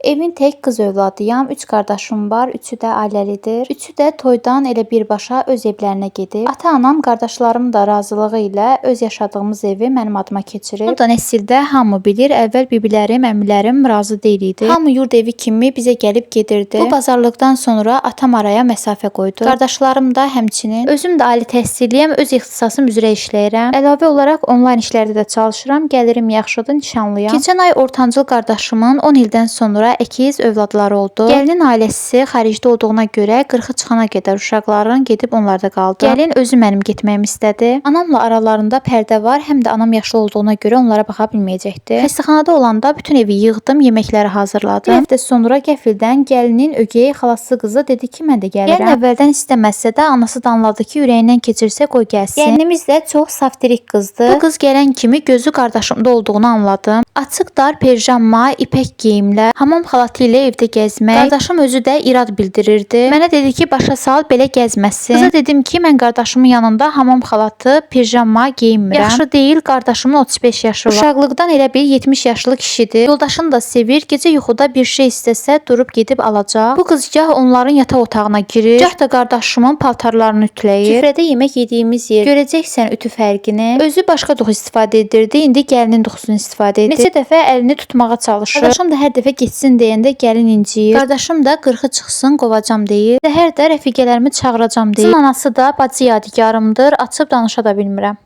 Evin tək qız övladıyam. 3 qardaşım var, üçü də ailəlidir. Üçü də toydan elə birbaşa öz evlərinə gedib. Ata-anam, qardaşlarım da razılığı ilə öz yaşadığımız evi mənim adıma keçirib. Bunu da nəsildə hamı bilir. Əvvəl bibilərim, əmilərim razı deyil idi. Hamı yurd evi kimi bizə gəlib gedirdi. Bu bazarlıqdan sonra atam araya məsafə qoydu. Qardaşlarım da həmçinin. Özüm də ali təhsilliyəm, öz ixtisasım üzrə işləyirəm. Əlavə olaraq onlayn işlərdə də çalışıram. Gəlirim yaxşıdır, nişanlıyam. Keçən ay ortancıl qardaşımın 10 ildən sonra əkiz övladları oldu. Gəlinin ailəsi xaricdə olduğuna görə 40-ı çıxana qədər uşaqların gedib onlarda qaldı. Gəlin özü mənim getməyimi istədi. Anamla aralarında pərdə var, həm də anam yaşlı olduğuna görə onlara baxa bilməyəcəkdi. Xəstəxanada olanda bütün evi yığdım, yeməkləri hazırladım. Bir həftə sonra qəfildən gəlinin ögey xalası qızı dedi ki, mən də gəlirəm. Gəlin əvvəldən istəməsə də anası da anladı ki, ürəyindən keçirsə qoy gəlsin. Gəlinimiz də çox saftirik qızdı. Bu qız gələn kimi gözü qardaşımda olduğunu anladım. Açıq dar pijama, ipək geyimlər, hamam xalatı ilə evdə gəzmək. Qardaşım özü də irad bildirirdi. Mənə dedi ki, başa sal, belə gəzməsin. Qıza dedim ki, mən qardaşımın yanında hamam xalatı, pijama geyinmirəm. Yaxşı deyil, qardaşımın 35 yaşı var. Uşaqlıqdan elə bil 70 yaşlı kişidir. Yoldaşını da sevir. Gecə yuxuda bir şey istəsə durub gedib alacaq. Bu qız gah onların yataq otağına girir, gah da qardaşımın paltarlarını ütüləyir. Süfrədə yemək yediyimiz yer. Görəcəksən ütü fərqini. Özü başqa duxu istifadə edirdi. İndi gəlinin duxusunu istifadə edir. Neçə dəfə əlini tutmağa çalışır. Qardaşım da hər dəfə getsin deyəndə gəlin inciyir. Qardaşım da 40-ı çıxsın qovacam deyir. Səhər də rəfiqələrimi çağıracam deyir. Qızın anası da bacı yadigarımdır. Açıb danışa da bilmirəm.